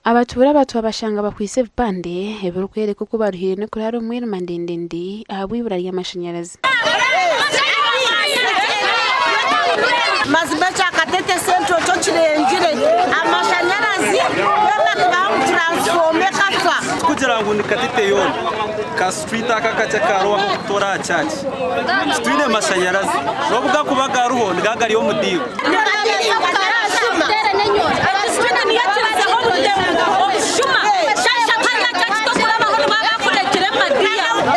Abatuura aba twabashanga bakwaitse ebipande ebirikworeka oku baruhire n'okuraara omu mwirima ndendende ahabw'eibura ry'amashanyarazi. Mazima ekya Katete Central kyo kirengire, amashanyarazi goona tubaha ngu turansifoma ekafa. Tikugira ngu ni Katete yoona, ka street aka akakye akariho ah'okutoora aha church titwine mashanyarazi n'obu gakuba gariho nigaba gari omu diiro.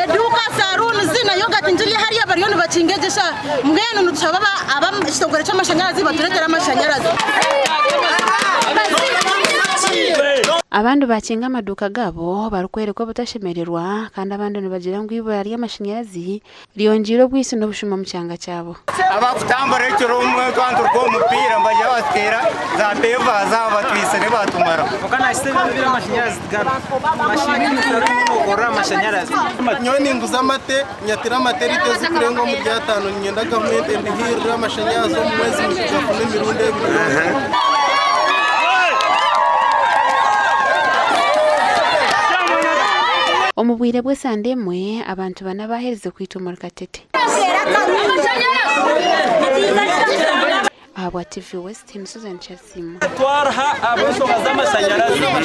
Eduuka, saruuni na yogati nziriya hariya bariyo nibakinga egyo eshaaha mbwenu nitushaba ab'ekitongore ky'amashanyarazi batureetere amashanyarazi. Abandi baakinga amaduuka gaabo barikworeka obutashemererwa kandi abandi nibagira ngu eibura ry'amashanyarazi Ryongyeire obwitsi n'obushuma omu kyanga kyabo. Abakutambura ekiro omwe twaba nituruga omu mupiira nibaija batuteera za peeva zaabo batwitsire batumaraho. Nyowe ninguza amate, nyatira amate liita ezikurenga omuri ataano niinyenda gavumenti endihirire amashanyarazi omu mwezi nitugafuna emirundi ebiri yonka. Omu bwire bw'esande emwe, abantu bana baaherize kwitwa omuri Katete. Ahabwa TV West, ni Susan Kyasiimwe. Twariha ahabw'enshonga z'amashanyarazi.